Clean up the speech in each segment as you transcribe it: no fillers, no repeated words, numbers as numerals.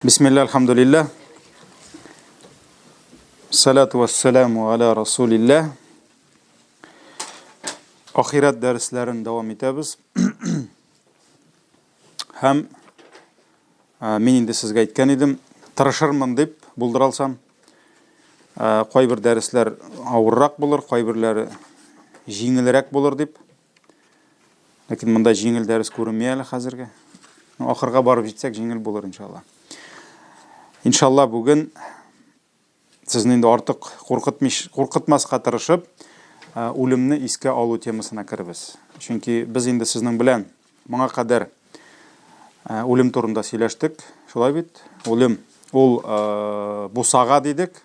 Бисмилла, альхамдулилла. Салату вассаламу аля расулилла. Ахирәт дәресләрен дәвам итәбез. Һәм мин инде сезгә әйткән идем, тырышырмын дип булдыра алсам. Кайбер дәресләр авыррак булыр, кайберләре җиңелрәк булыр дип. Ләкин монда җиңел дәрес күренми әле хәзергә. Ну, ахырга барып җитсәк, җиңел булыр, иншалла. Иншалла, бүген сезне инде артык куркытмыш, куркытмаска тырышып, э, үлемне искә алу темасына кербез. Чөнки без инде сезнең белән моңа кадәр э, үлем турында сөйләштек. Шулай бит? Үлем ул э, бусага дидек,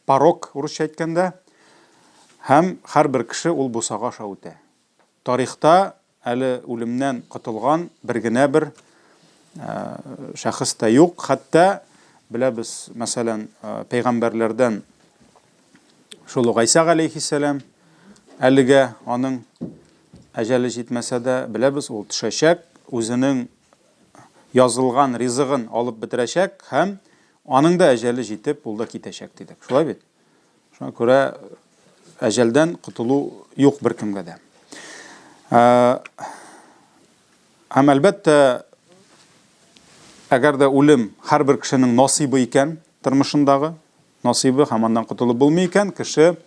Порог, урысча әйткәндә, һәм һәрбер кеше ул бусага аша үтә. Тарихта әле үлемнән котылган бер генә бер шәхес тә юк. Хәтта беләбез, мәсәлән, пәйгамбәрләрдән шул ук Гайсә галәйһиссәлам, әлегә аның әҗәле җитмәсә дә, беләбез, ул төшәчәк, үзенең язылган ризыгын алып бетерәчәк һәм Аның да әҗәле җитеп, ул да китәчәк, дидек. Шулай бит? Шуңа күрә әҗәлдән котылу юк беркемгә дә. Һәм әлбәттә, әгәр дә үлем һәрбер кешенең насыйбы икән, тормышындагы насыйбы һәм аннан котылып булмый икән, кеше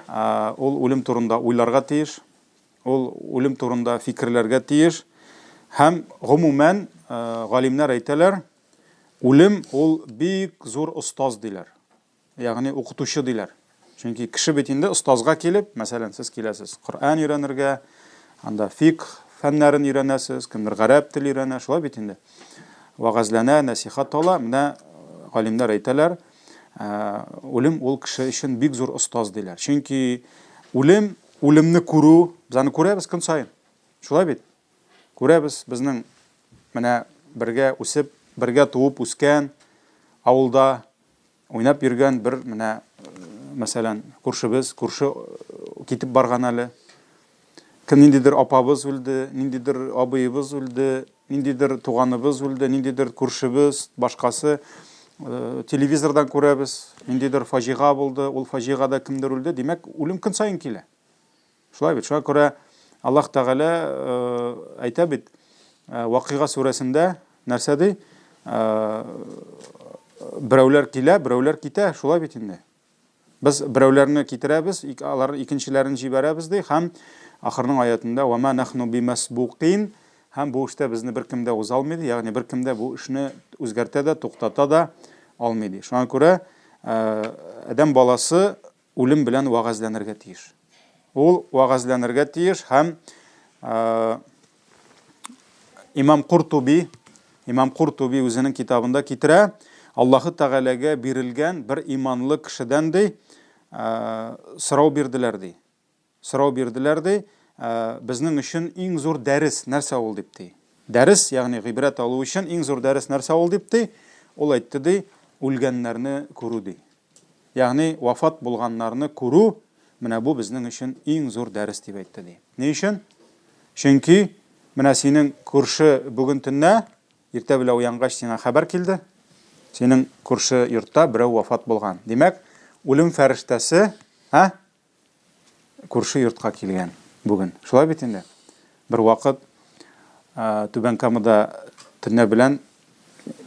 ул үлем турында уйларга тиеш, ул үлем турында фикерләргә тиеш. Һәм гомумән галимнәр әйтәләр, Үлем ул бик зур остаз диләр. Ягъни укытучы диләр. Чөнки кеше бит инде остазга килеп, мәсәлән, сез киләсез Коръән өйрәнергә, анда фикх фәннәрен өйрәнәсез, кемдер гарәп теле өйрәнә, шулай бит инде. Вәгазьләнә, нәсихәт ала. Менә галимнәр әйтәләр, үлем ул кеше өчен бик зур остаз диләр. Чөнки үлем, үлемне күрү, без аны күрәбез көн саен. Шулай бит? Күрәбез, безнең менә бергә үсеп, бергә туып үскән, авылда уйнап йөргән бер менә, мәсәлән, күршебез, күрше китеп барган әле. Кем ниндидер апабыз үлде, ниндидер абыебыз үлде, ниндидер туганыбыз үлде, ниндидер күршебез, башкасы. Телевизордан күрәбез, ниндидер фаҗига булды, ул фаҗигада кемдер үлде. Димәк, үлем көн саен килә. Шулай бит. Шуңа күрә Аллаһ Тәгалә әйтә бит, Вакыйга сүрәсендә нәрсә ди? Берәүләр килә, берәүләр китә, шулай бит инде. Без берәүләрне китерәбез, алар икенчеләрен җибәрәбез ди һәм ахырның аятында ва ма нахну бимасбукин һәм бу эштә безне беркем дә уза алмый ди, ягъни беркем дә бу эшне үзгәртә дә, туктата да алмый ди. Шуңа күрә адәм баласы үлем белән вәгазьләнергә тиеш. Ул вәгазьләнергә тиеш һәм Имам Куртуби, Имам Куртуби үзенең китабында китерә, Аллаһы Тәгаләгә бирелгән бер иманлы кешедән ди, сорау бирделәр ди. Сорау бирделәр ди, безнең өчен иң зур дәрес нәрсә ул дип ди. Дәрес, ягъни гыйбрәт алу өчен иң зур дәрес нәрсә ул дип ди. Ул әйтте ди, үлгәннәрне күрү ди. Ягъни вафат булганнарны күрү, менә бу безнең өчен иң зур дәрес дип әйтте, ди. Ни өчен? Чөнки менә синең күрше бүген төнлә, иртә белән уянгач сиңа хәбәр килде, синең күрше йортта берәү вафат булган. Димәк, үлем фәрештәсе, ә? Күрше йортка килгән бүген. Шулай бит инде. Бер вакыт Түбән Камада төнлә белән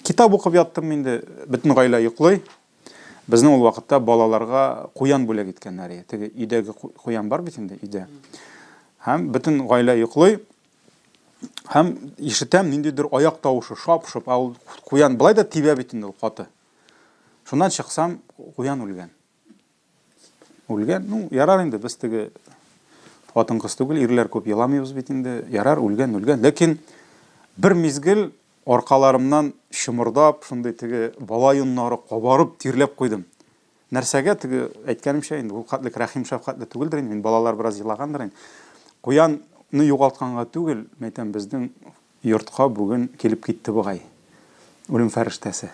китап укып яттым инде, бөтен гаилә йоклый. Безнең ул вакытта балаларга куян бүләк иткәннәр иде. Теге өйдәге куян бар бит инде өйдә. Һәм бөтен гаилә йоклый. Һәм ишетәм ниндидер аяк тавышы, шап-шоп. Ә ул куян былай да тибә бит инде ул каты. Шуннан чыксам, куян үлгән. Үлгән, ну, ярар инде, без теге хатын-кыз түгел, ирләр күп еламыйбыз бит инде. Ярар, үлгән, үлгән. Ләкин бер мизгел аркаларымнан чымырдап, шундый теге бала йоннары кабарып, тирләп куйдым. Нәрсәгә теге әйткәнемчә инде, ул хәтлек рәхим шәфкатьле түгелдер инде, мин балалар бераз елагандыр инде. Куянны югалтканга түгел, мәйтәм, безнең Йортка бүген килеп китте бугай. Үлем фәрештәсе.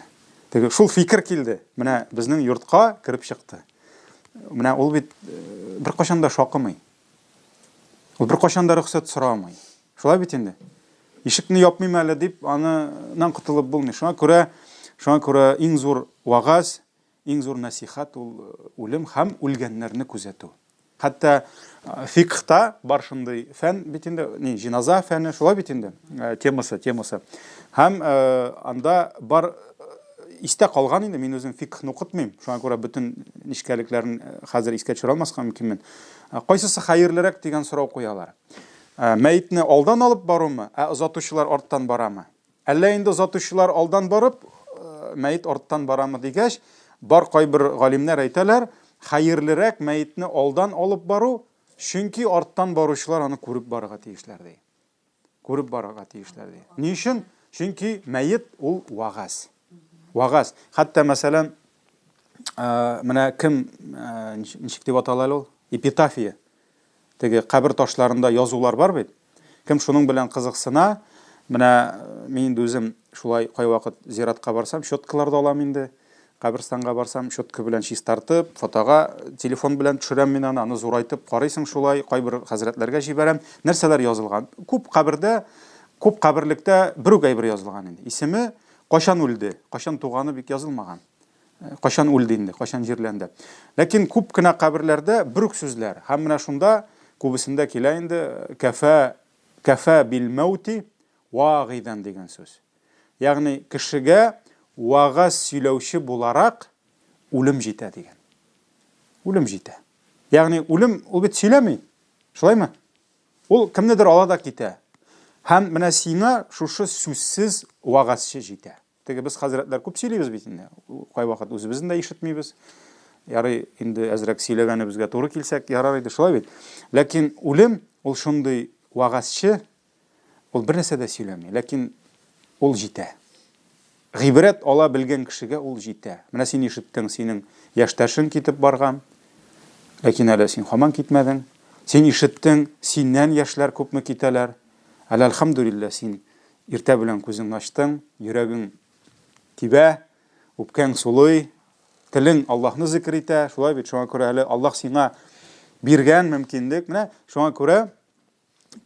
Теге шул фикер килде. Менә безнең йортка кереп чыкты. Менә ул бит э, беркайчан да шакымый. Ул беркайчан да рөхсәт сорамый. Шулай бит инде. Ишекне япмыйм әле дип, аннан котылып булмый. Шуңа күрә Шуңа күрә иң зур вагаз, иң зур нәсихәт ул үлем һәм үлгәннәрне күзәтү. Хәтта фикхта бар шундый фән бит инде, ни, җиназа фәне, шулай бит инде, темасы, темасы. Һәм анда бар истә калган инде, мин үзем фикхны укытмыйм, шуңа күрә бөтен нечкәлекләрен хәзер искә төшерә алмаска мөмкинмен. Кайсысы хәерлерәк дигән сорау куялар. Мәетне алдан алып барумы, ә озатучылар арттан барамы? Әллә инде озатучылар алдан барып, мәет арттан барамы дигәч, бар кайбер галимнәр әйтәләр, хәерлерәк мәетне алдан алып бару, чөнки арттан баручылар аны күреп барырга тиешләр, ди. Күреп барырга тиешләр, ди. Ни өчен? Чөнки мәет ул вагаз. Вагаз. Хәтта, мәсәлән, менә кем, ничек дип атала әле ул? Эпитафия. Теге кабер ташларында язулар бар бит. Кем шуның белән кызыксына, менә мин инде үзем шулай кайвакыт зиратка барсам, щеткалар да алам инде. Каберстанга барсам, щетка белән чистартып, фотога телефон белән төшерәм мин аны, аны зурайтып карыйсың шулай, кайбер хәзрәтләргә җибәрәм. Нәрсәләр язылган? Күп кабердә, күп каберлектә бер үк әйбер язылган инде. Исеме, кайчан үлде, кайчан туганы бик язылмаган. Кайчан үлде инде, кайчан җирләнде. Ләкин күп кенә каберләрдә бер үк сүзләр. Һәм менә шунда күбесендә килә инде кәфә кәфә бил мәүти вагыйдан дигән сүз. Ягъни кешегә вагаз сөйләүче буларак үлем җитә дигән. Үлем җитә. Ягъни үлем ул бит сөйләми. Шулаймы? Ул кемнедер ала да китә. Һәм менә сиңа шушы сүзсез вагазчы җитә. Теге без хәзрәтләр күп сөйлибез бит инде. Кайвакыт үзебезне дә ишетмибез. Ярый, инде әзрәк сөйләгәнебезгә туры килсәк, ярар иде, шулай бит. Ләкин үлем ул шундый вагазчы, ул бер нәрсә дә сөйләми, ләкин ул җитә. Гыйбрәт ала белгән кешегә ул җитә. Менә син ишеттең, синең яшьтәшең китеп барган, ләкин әле син һаман китмәдең. Син ишеттең, синнән яшьләр күпме китәләр. Әле әлхәмдүлилләһ, син Иртә белән күзеңне ачтың, йөрәгең тибә, үпкәң сулый, телең Аллаһны зикер итә, шулай бит, шуңа күрә әле Аллаһ сиңа биргән мөмкинлек. Менә шуңа күрә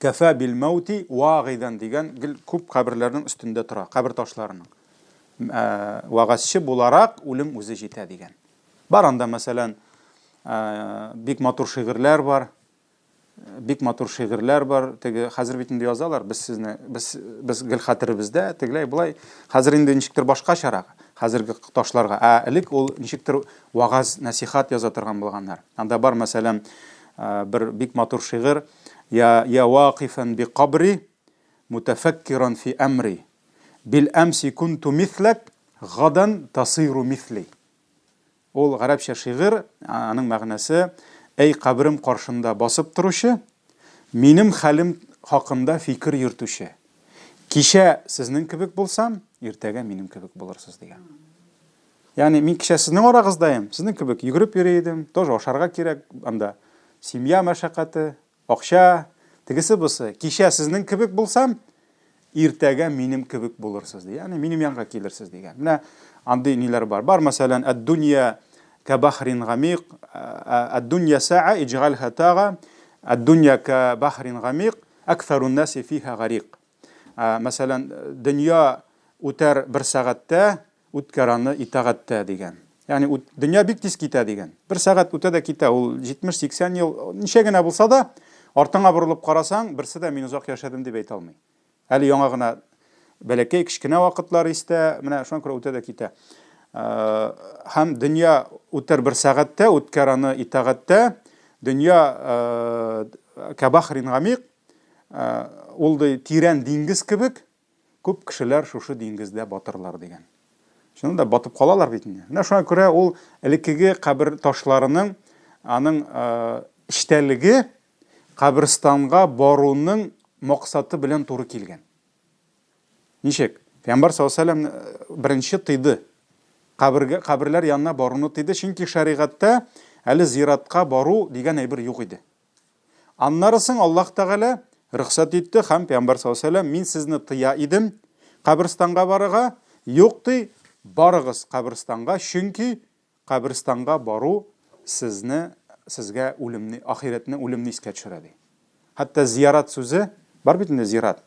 кәфә бил мәүти вагыйдан дигән гел күп каберләрнең өстендә тора, кабер ташларының. Вагазчы буларак үлем үзе җитә дигән. Бар анда, мәсәлән, бик матур шигырьләр бар. Бик матур шигырьләр бар. Теге хәзер бит инде язалар, без сезне, без без гел хәтеребездә, тегеләй болай. Хәзер инде ничектер башкачарак, хәзерге ташларга. Ә элек ул ничектер вагаз, нәсихат яза торган булганнар. Анда бар, мәсәлән, бер бик матур шигырь, Я я вакифан би кабри мутафаккиран фи әмри. Бил әмси кунту мисләк, гадан тасиру мисли. Ул гарәпчә шигырь, аның мәгънәсе, Әй каберем каршында басып торучы, минем хәлем хакында фикер йөртүче! Кичә сезнең кебек булсам, иртәгә минем кебек булырсыз, дигән. Ягъни мин кичә сезнең арагыздаем, сезнең кебек йөгереп йөри идем, тоже ашарга кирәк, анда семья мәшәкате, Акча, тегесе-бусы. Кичә сезнең кебек булсам, иртәгә минем кебек булырсыз, ди. Ягъни минем янга килерсез дигән. Менә андый ниләр бар. Бар, мәсәлән, әд-дунья кабахрин гамик, әд-дунья са'a иҗгальха тага, әд-дунья кабахрин гамик, аксарун наси фиха гарик. Мәсәлән, дөнья үтәр бер сәгатьтә, үткәр аны итагатьтә дигән. Ягъни дөнья бик тиз китә дигән. Бер сәгать үтә дә китә, ул 70-80 ел, ничә генә булса да, артыңа борылып карасаң, берсе дә мин озак яшәдем дип әйтә алмый. Әле яңа гына бәләкәй, кечкенә вакытлар истә, менә шуңа күрә үтә дә китә. Һәм дөнья үтәр бер сәгатьтә, үткәр аны итагатьтә, дөнья кабахрин гамик, ул ди тирән диңгез кебек, күп кешеләр шушы диңгездә батырлар дигән. Чыннан да батып калалар бит инде. Менә шуңа күрә ул элеккеге кабер ташларының аның эчтәлеге каберстанга баруның максаты белән туры килгән. Ничек? Пәйгамбәр саллаллаһу алейһи вәсәлләм беренче тыйды. Кабергә, каберләр янына баруны тыйды, чөнки шәригатьтә әле зиратка бару дигән әйбер юк иде. Аннары соң Аллаһ Тәгалә рөхсәт итте һәм Пәйгамбәр саллаллаһу алейһи ва сәлләм, мин сезне тыя идем каберстанга барырга, юк ди, барыгыз каберстанга, чөнки каберстанга бару сезне, сезгә үлемне, ахирәтне, үлемне искә төшерә ди. Хәтта зиярат сүзе, бар бит инде зират.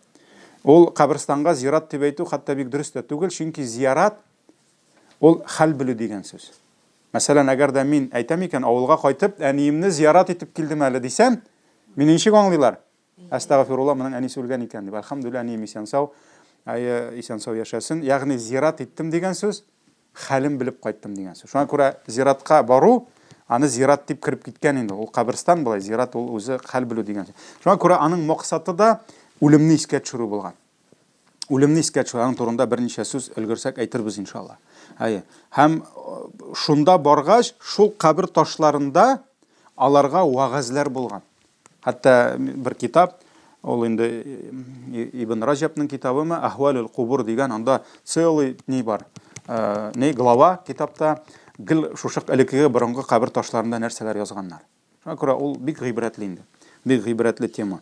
Ул каберстанга зират дип әйтү хәтта бик дөрес тә түгел, чөнки зиярат Ул хәл белү дигән сүз. Мәсәлән, әгәр дә мин әйтәм икән, авылга кайтып, әниемне зиярат итеп килдем әле дисәм, мине ничек аңлыйлар? Әстәгъфирулла, моның әнисе үлгән икән дип. Әлхәмдүлилләһ, әнием исән-сау, әйе, исән-сау яшәсен. Ягъни зират иттем дигән сүз, хәлен белеп кайттым дигән сүз. Шуңа күрә зиратка бару, аны зират дип кереп киткән инде. Ул каберстан болай, зират ул үзе хәл белү дигән сүз. Шуңа күрә аның максаты да үлемне искә төшерү булган. Үлемне искә төшерү, аның турында берничә сүз өлгерсәк әйтербез иншалла. Әйе. Һәм шунда баргач, шул кабер ташларында аларга вәгазьләр булган. Хәтта бер китап, ул инде Ибн Раҗабның китабымы, Әхвалул кубур дигән, анда целый ни бар, ни глава китапта гел шушы элеккеге борынгы кабер ташларында нәрсәләр язганнар. Шуңа күрә ул бик гыйбрәтле инде. Бик гыйбрәтле тема.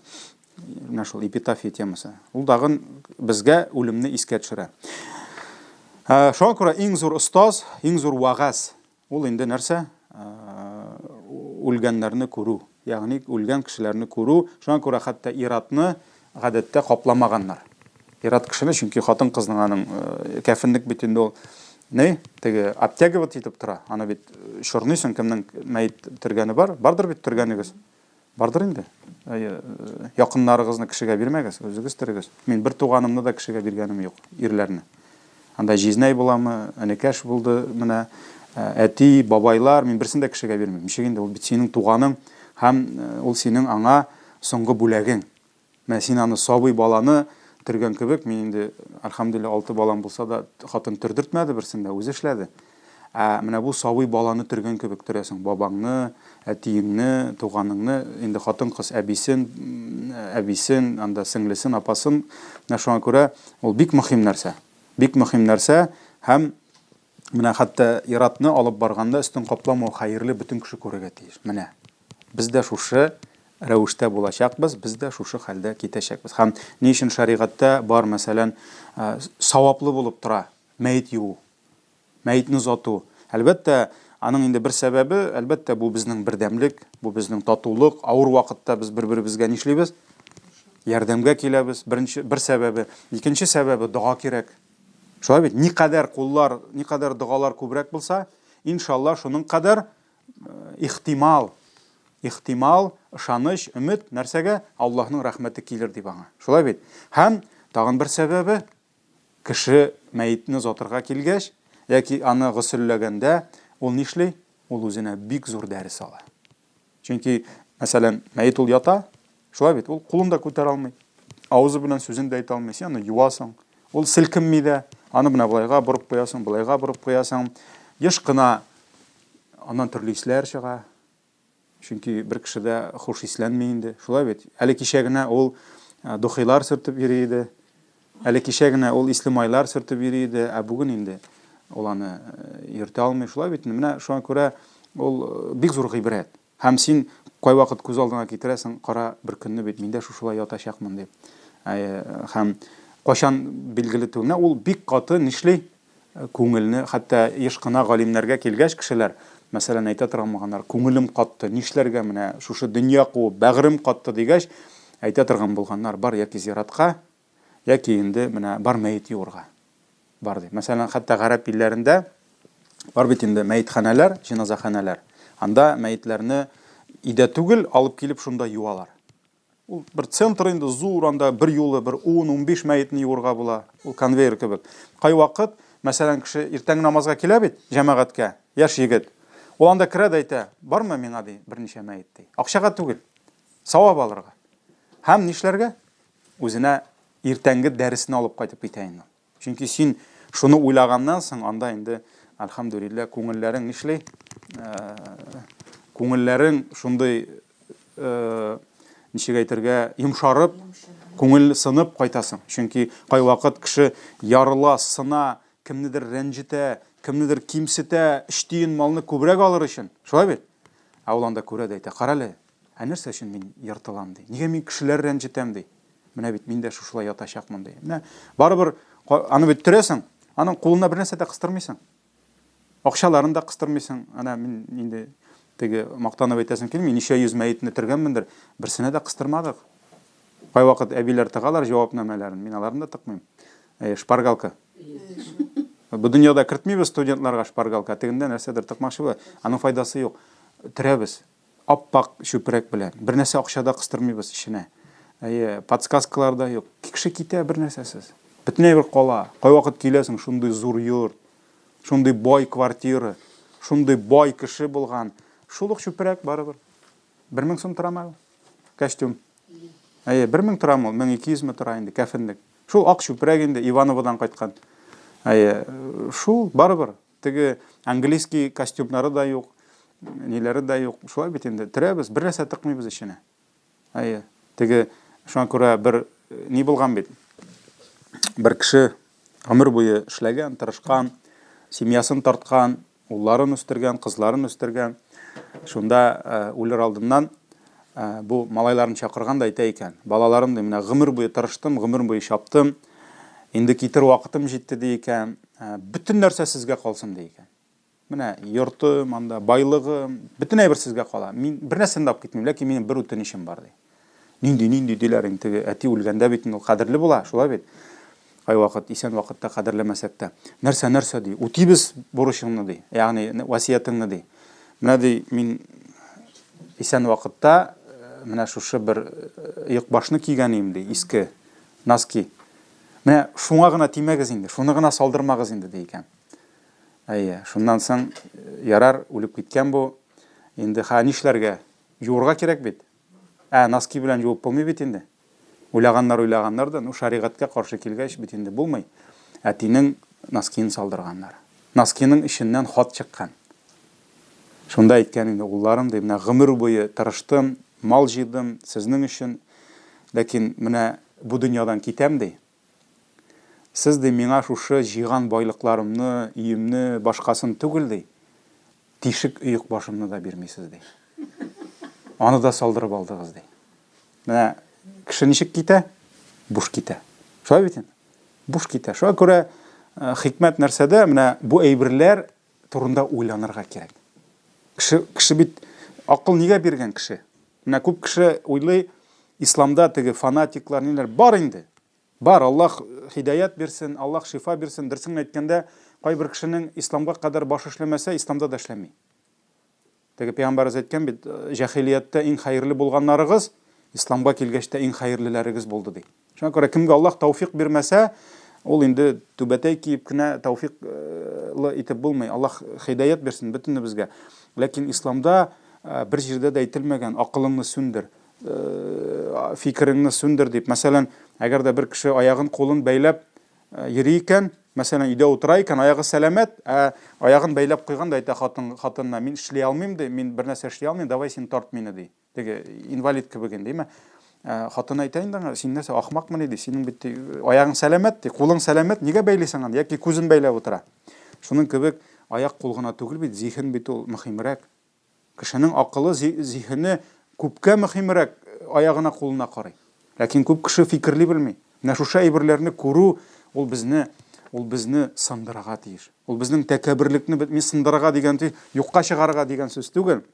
Менә шул эпитафия темасы. Ул тагын безгә үлемне искә төшерә. Шуңа күрә иң зур остаз, иң зур вәгазь ул инде нәрсә? Үлгәннәрне күрү. Ягъни үлгән кешеләрне күрү. Шуңа күрә хәтта иратны гадәттә капламаганнар. Ир-ат кешене, чөнки хатын-кызның аның кәфенлек бит инде ул ни, теге обтягивать итеп тора. Аны бит чорныйсың, кемнең мәет төргәне бар? Бардыр бит төргәнегез. Бардыр инде. Якыннарыгызны кешегә бирмәгез, үзегез төрегез. Мин бер туганымны да кешегә биргәнем юк, ирләрне. Анда җизнәй буламы, энекәш булды, менә әти, бабайлар, мин берсен дә кешегә бирмим. Ничек инде ул бит синең туганың һәм ул синең аңа соңгы бүләгең. Менә син аны сабый баланы төргән кебек, мин инде, әлхәмдүлилләһ, алты балам булса да, хатын төрдертмәде берсен дә, үзе эшләде. Ә менә бу сабый баланы төргән кебек төрәсең бабаңны, әтиеңне, туганыңны, инде хатын-кыз әбисен, әбисен, анда сеңлесен, апасын. Менә шуңа күрә ул бик мөһим нәрсә. Бик мөһим нәрсә һәм менә хәтта ир-атны алып барганда өстен капламау хәерле, бөтен кеше күрергә тиеш. Менә без дә шушы рәвештә булачакбыз, без дә шушы хәлдә китәчәкбез. Һәм ни өчен шәригатьтә бар, мәсәлән, саваплы булып тора мәет юу, мәетне озату. Әлбәттә, аның инде бер сәбәбе, әлбәттә, бу безнең бердәмлек, бу безнең татулык, авыр вакытта без бер-беребезгә нишлибез? Ярдәмгә киләбез, беренче, бер сәбәбе. Икенче сәбәбе, дога кирәк. Шулай бит, никадәр куллар, никадәр догалар күбрәк булса, иншалла, шуның кадәр ихтимал, ихтимал, ышаныч, өмет нәрсәгә? Аллаһның рәхмәте килер дип аңа. Шулай бит? Һәм тагын бер сәбәбе, кеше мәетне озатырга килгәч, яки аны госелләгәндә, ул нишли? Ул үзенә бик зур дәрес ала. Чөнки, мәсәлән, мәет ул ята, шулай бит, ул кулын да күтәрә алмый, авызы белән сүзен дә әйтә алмый. Син аны юасың, ул селкенми дә, аны менә болайга борып куясың, болайга борып куясың. Еш кына Аннан төрле исләр чыга. Чөнки бер кеше дә хуш исләнми инде. Шулай бит. Әле кичә генә ул э, духилар сөртеп йөри иде. Әле кичә генә ул исле майлар сөртеп йөри иде, ә бүген инде ул аны э, йөртә алмый. Шулай бит. Менә шуңа күрә ул э, бик зур гыйбрәт. Һәм син кайвакыт күз алдыңа китерәсең, кара, бер көнне бит мин дә шушылай ятачакмын дип. Һәм кайчан билгеле түгел. Менә ул бик каты нишли? Күңелне, хәтта еш кына галимнәргә килгәч кешеләр, мәсәлән, әйтә торган булганнар, күңелем катты, нишләргә менә шушы дөнья куып, бәгырем катты дигәч, әйтә торган булганнар, бар яки зиратка, яки инде менә бар мәет юырга. Бар дип. Мәсәлән, хәтта гарәп илләрендә бар бит инде мәетханәләр, җеназаханәләр. Анда мәетләрне өйдә түгел, алып килеп шунда юалар. Ул бер центр инде зур, анда бер юлы бер 10-15 мәетне юырга була. Ул конвейер кебек. Кайвакыт, мәсәлән, кеше иртәнге намазга килә бит, җәмәгатькә, яшь егет. Ул анда керә дә әйтә, бармы миңа ди, берничә мәет ди. Акчага түгел, савап алырга. Һәм нишләргә? Үзенә иртәнге дәресне алып кайтып китә инде. Чөнки син шуны уйлаганнан соң, анда инде, әлхәмдүлилләһ, күңелләрең нишли? Күңелләрең шундый, ничек әйтергә, йомшарып, күңел сынып кайтасың. Чөнки кайвакыт кеше ярыла, сына, кемнедер рәнҗетә, кемнедер кимсетә, өч тиен малны күбрәк алыр өчен. Шулай бит? Ә ул анда күрә дә әйтә, карале, ә нәрсә өчен мин ертылам, ди. Нигә мин кешеләр рәнҗетәм, ди. Менә бит мин дә шушылай ятачакмын, ди. Менә барыбер аны бит төрәсең, аның кулына бер нәрсә дә кыстырмыйсың. Акчаларын да кыстырмыйсың. Әнә мин инде теге мактанып әйтәсем килми, ничә йөз мәетне төргәнмендер, берсенә дә кыстырмадык. Кайвакыт әбиләр тыгалар җавапнамәләрен, мин аларны да тыкмыйм. Э, шпаргалка. Бу дөньяда кертмибез студентларга шпаргалка, тегендә нәрсәдер тыкмакчы була, аның файдасы юк. Төрәбез. Ап-ак чүпрәк белән. Бер нәрсә акча да кыстырмыйбыз эченә. Әйе, подсказкалар да юк. Кеше китә бер нәрсәсез. Бөтен әйбер кала. Кайвакыт киләсең, шундый зур йорт, шундый бай квартира, шундый бай кеше булган. Шул ук чүпрәк барыбер. 1000 сум торамы ул? Костюм. Әйе, 1000 торамы ул? 1200 ме тора инде кәфенлек. Шул ак чүпрәк инде Ивановодан кайткан. Әйе, шул барыбер. Теге английский костюмнары да юк, ниләре дә юк. Шулай бит инде. Төрәбез, бер нәрсә тыкмыйбыз эченә. Әйе. Теге шуңа күрә бер ни булган бит. Бер кеше гомер буе эшләгән, тырышкан, семьясын тарткан, Улларын үстергән, кызларын үстергән. Шунда үлер алдыннан бу малайларын чакырган да әйтә икән. Балаларым, ди, менә гомер буе тырыштым, гомер буе чаптым. Инде китер вакытым җитте, ди икән. Бөтен нәрсә сезгә калсын, ди икән. Менә йортым, анда байлыгым, бөтен әйбер сезгә кала. Мин бер нәрсәне дә алып китмим, ләкин минем бер үтенечем бар, ди. Нинди, нинди, диләр инде теге әти үлгәндә бит инде ул кадерле була, шулай бит? Кайвакыт исән вакытта кадерләмәсәк тә. Нәрсә, нәрсә, ди, үтибез бурычыңны, ди, ягъни васыятеңне, ди. Менә, ди, мин исән вакытта менә шушы бер оекбашны кигән идем, ди, иске носки. Менә шуңа гына тимәгез инде, шуны гына салдырмагыз инде, ди икән. Әйе, шуннан соң, ярар, үлеп киткән бу. Инде хә нишләргә? Юырга кирәк бит. Ә носки белән юып булмый бит инде. Уйлаганнар уйлаганнар да, ну шәригатькә каршы килгәч бит инде булмый. Әтинең носкиен салдырганнар. Носкиның эченнән хат чыккан. Шунда әйткән инде, улларым, ди, менә гомер буе тырыштым, мал җыйдым сезнең өчен, ләкин менә бу дөньядан китәм, ди. Сез, ди, миңа шушы җыйган байлыкларымны, өемне, башкасын түгел, ди, тишек оекбашымны да бирмисез, ди. Аны да салдырып алдыгыз, ди. Менә кеше ничек китә? Буш китә. Шулай бит инде? Буш китә. Шуңа күрә э, хикмәт нәрсәдә? Менә бу әйберләр турында уйланырга кирәк. Кеше, кеше бит акыл нигә биргән кеше? Менә күп кеше уйлый, исламда теге фанатиклар ниләр бар инде. Бар, Аллаһ хидаят бирсен, Аллаһ шифа бирсен. Дөресен генә әйткәндә, кайбер кешенең исламга кадәр башы эшләмәсә, исламда да эшләми. Теге пәйгамбәребез әйткән бит, җәһилияттә иң хәерле булганнарыгыз, исламга килгәч тә иң хәерлеләрегез булды, ди. Шуңа күрә кемгә Аллаһ тәүфик бирмәсә, ул инде түбәтәй киеп кенә тәүфиклы итеп булмый. Аллаһ хидаят бирсен бөтенебезгә. Ләкин исламда бер җирдә дә әйтелмәгән, акылыңны сүндер, фикереңне сүндер дип. Мәсәлән, әгәр дә бер кеше аягын, кулын бәйләп йөри икән, мәсәлән, өйдә утыра икән, аягы сәламәт, ә аягын бәйләп куйган да әйтә хатын, хатынына, мин эшли алмыйм ди, мин бер нәрсә эшли алмыйм, давай син тарт мине ди. Теге инвалид кебек инде, димә. Хатын әйтә инде аңа, син нәрсә, ахмакмыни ди, синең бит ди, аягың сәламәт ди, кулың сәламәт, нигә бәйлисең аны, яки күзен бәйләп утыра. Шуның кебек аяк-кул гына түгел бит, зиһен бит ул мөһимрәк. Кешенең акылы, зиһене күпкә мөһимрәк аягына, кулына карый. Ләкин күп кеше фикерли белми. Менә шушы әйберләрне күрү, ул безне, ул безне сындырырга тиеш. Ул безнең тәкәбберлекне мин сындырырга дигән тиеш, юкка чыгарырга дигән сүз түгел.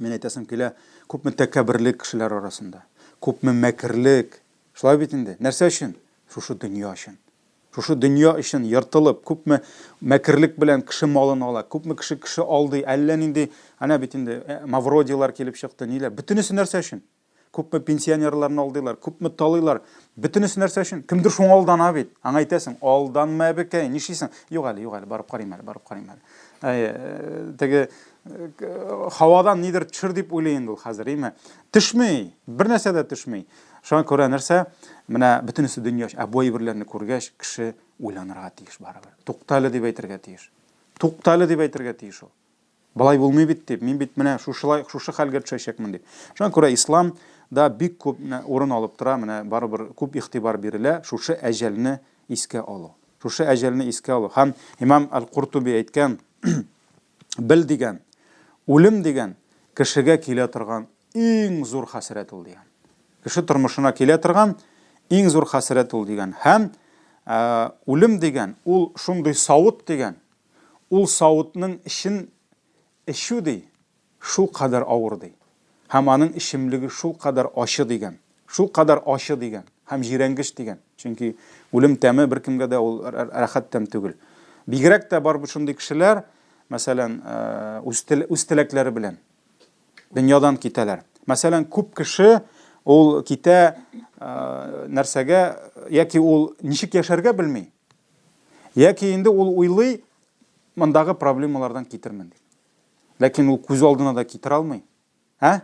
Мин әйтәсем килә, күпме тәкәбберлек кешеләр арасында, күпме мәкерлек. Шулай бит инде. Нәрсә өчен? Шушы дөнья өчен. Шушы дөнья өчен ертылып, күпме мәкерлек белән кеше малын ала, күпме кеше кеше алдый, әллә нинди, әнә бит инде Мавродилар килеп чыкты, ниләр. Бөтенесе нәрсә өчен? Күпме пенсионерларны алдыйлар, күпме талыйлар. Бөтенесе нәрсә өчен? Кемдер шуңа алдана бит. Аңа әйтәсең, алданма, әбекәй, нишлисең? Юк әле, юк әле, барып карыйм әле, барып карыйм әле. Әй, теге һавадан нидер төшер дип уйлый инде ул хәзер, әйме? Төшми, бер нәрсә дә төшми. Шуңа күрә нәрсә? Менә бөтенесе дөнья, ә бу әйберләрне күргәч, кеше уйланырга тиеш барыбер. Туктале дип әйтергә тиеш. Туктале дип әйтергә тиеш ул. Болай булмый бит дип, мин бит менә шушылай, шушы хәлгә төшәчәкмен дип. Шуңа күрә ислам да бик күп урын алып тора, менә барыбер күп игътибар бирелә шушы әҗәлне искә алу. Шушы әҗәлне искә алу. Һәм имам Аль-Куртуби әйткән, бел дигән, үлем дигән кешегә килә торган иң зур хәсрәт ул дигән. Кеше тормышына килә торган иң зур хәсрәт ул дигән. Һәм үлем дигән ул шундый савыт дигән. Ул савытның эчен эчү ди, Шул кадәр авыр, ди. Һәм аның эчемлеге шул кадәр ачы, дигән. Шул кадәр ачы, дигән. Һәм җирәнгеч, дигән. Чөнки үлем тәме беркемгә дә ул рәхәт тәм түгел. Бигрәк тә бар бит шундый кешеләр, мәсәлән, э, үз, тел, үз теләкләре белән дөньядан китәләр. Мәсәлән, күп кеше ул китә э, нәрсәгә, яки ул ничек яшәргә белми, яки инде ул уйлый, мондагы проблемалардан китермен дип. Ләкин ул күз алдына да китерә алмый. Ә?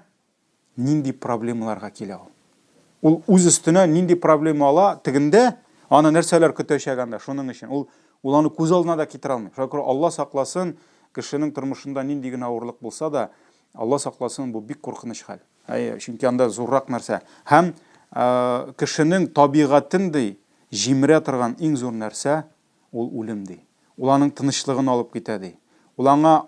Нинди проблемаларга килә ул? Ул үз өстенә нинди проблема ала, тегендә аны нәрсәләр көтәчәк анда, шуның өчен. Ул, ул аны күз алдына да китерә алмый. Шуңа күрә Алла сакласын, кешенең тормышында нинди генә авырлык булса да, Алла сакласын, бу бик куркыныч хәл. Әйе, чөнки анда зуррак нәрсә. Һәм кешенең табигатен ди, җимерә торган иң зур нәрсә Ул үлем, ди. Ул аның тынычлыгын алып китә, ди. Ул аңа